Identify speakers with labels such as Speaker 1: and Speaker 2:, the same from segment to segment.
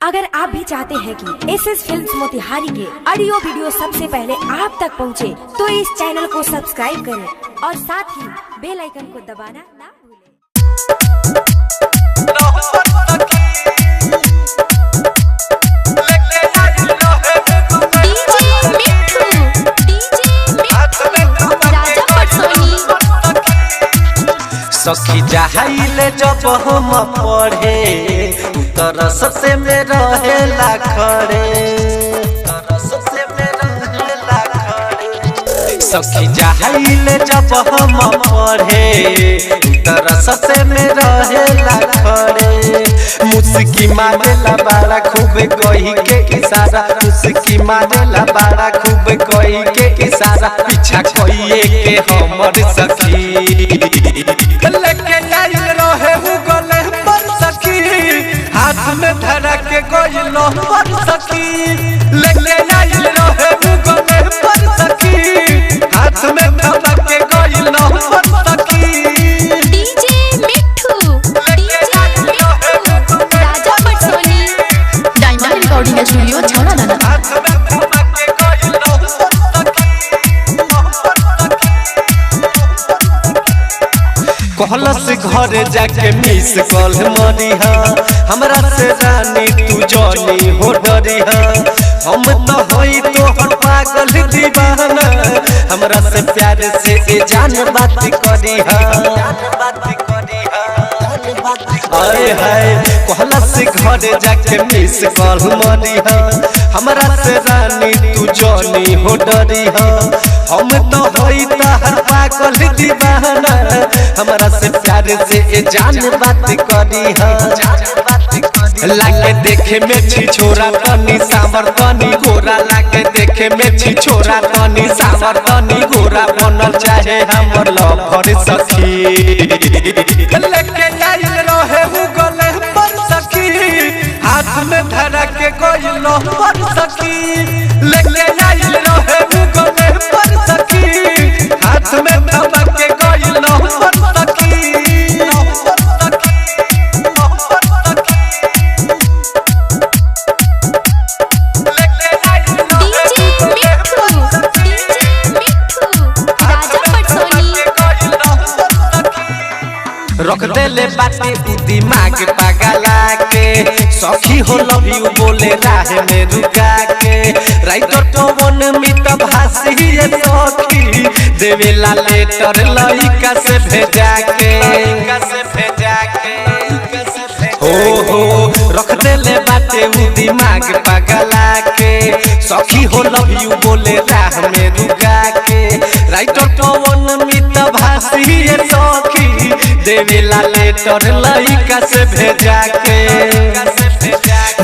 Speaker 1: अगर आप भी चाहते हैं कि एस एस फिल्म मोतिहारी के ऑडियो वीडियो सबसे पहले आप तक पहुंचे, तो इस चैनल को सब्सक्राइब करें और साथ ही बेल आइकन को दबाना ना भूलें।
Speaker 2: डीजे मिठू, डीजे मिठू, राजा पटसोनी।
Speaker 3: सखी जाइले जब हम पढ़े उतर सबसे में रहेला खड़े। सखी जाइले जब हम पढ़े उतर सबसे में रहेला खड़े। मुस्की मारेला बाड़ा खूब कही के इशारा, मुस्की मारेला बाड़ा खूब कही के इशारा, पीछा कहिए के हमर सखी लेके आइल रहे उ गले पर सखी, हाथ में धरा के गइल पर सखी। लेके आइल रहे उ गले पर सखी, हाथ में धरा के गइल पर सखी।
Speaker 2: डीजे मिठू, डीजे मिठू, राजा पटसोनी।
Speaker 4: डायमंड रिकॉर्डिंग स्टूडियो छौड़ा।
Speaker 3: हाथ में धरा के गइल पर सखी। कहलस घर जाके मिस कॉल मरिहा, हमरा से रानी तू जानी हो डरिहा। हम तो होई तोहर पागल दीवाना, हमरा से प्यार से ए जान बात करिहा। अरे हाय कहलस घर जाके मिस कॉल मरिहा, हमरा से रानी तू जानी हो डरिहा। हम तो होई तोहर पागल दीवाना, हमरा से प्यार से ए जान बात करिहा। लागे देखे में छिछोरा तनी सावर तनी गोरा, लागे देखे में छिछोरा तनी सावर तनी गोरा, बनल चाहे हमर लभर सखी। लेके आइल रहे उ गले पर सखी, हाथ में धरा के गइल पर सखी। लेके आइल रहे उ गले पर सखी, हाथ में धरा के गइल पर सखी।
Speaker 2: डीजे मिठू, डीजे मिठू, राजा पटसोनी।
Speaker 3: रख देले बाटे उ दिमाग पगला के, सखी हो लव you बोले राह में रुका के। राइटर टोवन मित भाषी ये सखी, देवेला लेटर लइका से भेजा के। हो हो रख देले बाटे उ दिमाग पगला के, सखी हो लव you बोले राह में रुका के। राइटर पवन मित भाषी ये सखी, देवेला लेटर लइका से भेजा के।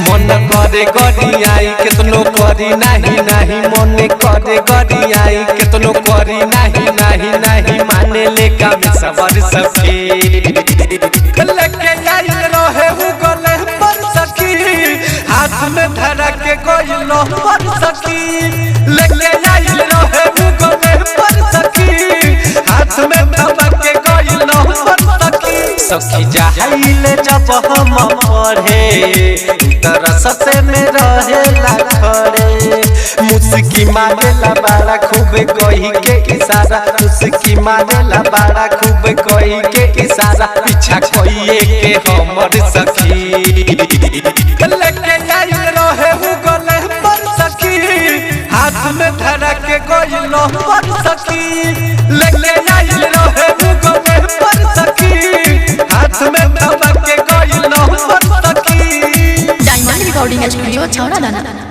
Speaker 3: मन करे गरियाई केतनो करी नाही नाही, मन करे गरियाई केतनो करी नाही नाही नाही, माने ले काम सबर सखी। लेके आइल रहे उ गले पर सखी, हाथ में धरा के गइल पर सखी। लेके आइल रहे उ गले पर सखी, हाथ में धरा के गइल पर सखी। सखी जाइले जब हम पढ़े तरस से में रहेला खड़े। मुस्की मारेला बाड़ा खूब कही के इशारा, मुस्की मारेला बाड़ा खूब कही के इशारा, पीछा कहिए के हमर सखी। लेके आइल रहे उ गले पर सखी, हाथ में धरा के गइल पर सखी। लेके आइल रहे उ गले पर सखी, हाथ में धरा के गइल पर सखी।
Speaker 4: डायमंड रिकॉर्डिंग स्टूडियो छौड़ा।